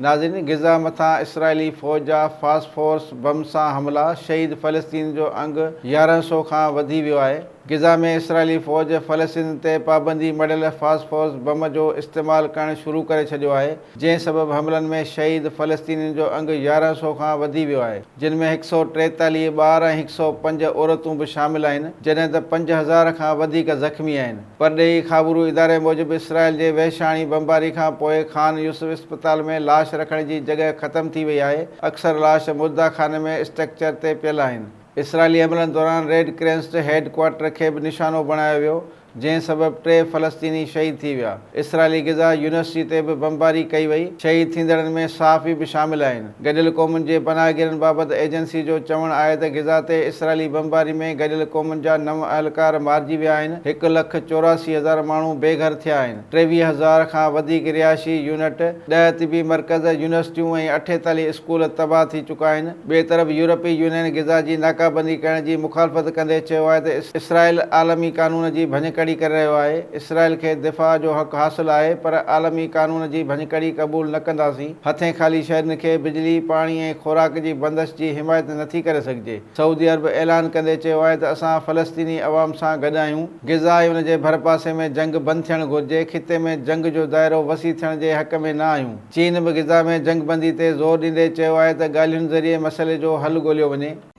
ناظرين غزه مٿان اسرائيلي فوج جا فاسفورس بم سان حملا، شهيد فلسطين جو انگ 1100 کان وڌي ويو آهي. غزه ۾ اسرائيلي فوج فلسطينين تي پابندي مڙهيل فاسفورس بم جو استعمال ڪرڻ شروع ڪري ڇڏيو آهي، جنهن سبب حملن ۾ شهيد فلسطينين جو انگ 1100 کان وڌي ويو آهي، جن ۾ 143 ٻار ۽ 105 عورتون به شامل آهن، جڏهن ته 5000 کان وڌيڪ زخمي آهن. پرڏيهي خابرو اداري موجب اسرائيل جي وحشاڻي بمباري کان پوء خان يوسف اسپتال ۾ لاش رکڻ جي جڳهه ختم ٿي وئي آهي، اڪثر لاش مرده خاني ۾ اسٽرڪچر تي پيل آهن. اسرائيلي حملن دوران ريڊ ڪرينسٽ هيڊ ڪوارٽر کي به نشانو بڻايو ويو، جنهن سبب ٽي فلسطيني شهيد ٿي ويا. اسرائيلي غزه يونيورسٽي تي به بمباري ڪئي وئي، شهيد ٿيندڙن ۾ صحافي به شامل آهن. گڏيل قومن جي پناهگيرن بابت ايجنسي جو چوڻ آهي ته غزه تي اسرائيلي بمباري ۾ گڏيل قومن جا نو اهلڪار مارجي ويا آهن، 1,84,000 ماڻهو بي گهر ٿيا آهن، 23,000 کان وڌيڪ رهائشي يونٽ، ڏهه طبي مرڪز، يونيورسٽيون ۽ 48 اسڪول تباهه ٿي چڪا آهن. ٻئي طرف يورپي يونين غزه جي ناڪابندي ڪرڻ جي مخالفت ڪندي چيو آهي ته اسرائيل عالمي قانون جي ڀڃڪڙي ڪري رهيو آهي، اسرائيل کي دفاع جو حق حاصل آهي پر عالمي قانون جي ڀڃڪڙي قبول نه ڪنداسين، هٿين خالي شهرين کي بجلي، پاڻي ۽ خوراڪ جي بندش جي حمايت نٿي ڪري سگهجي. سعودي عرب اعلان ڪندي چيو آهي ته اسان فلسطيني عوام سان گڏ آهيون، غزه ۽ ان جي ڀرپاسي ۾ جنگ بند ٿيڻ گهرجي، خطي ۾ جنگ جو دائرو وسيع ٿيڻ جي حق ۾ نه آهيون. چين به غزه ۾ جنگبندي تي زور ڏيندي چيو آهي ته ڳالهين ذريعي مسئلي جو حل ڳوليو وڃي.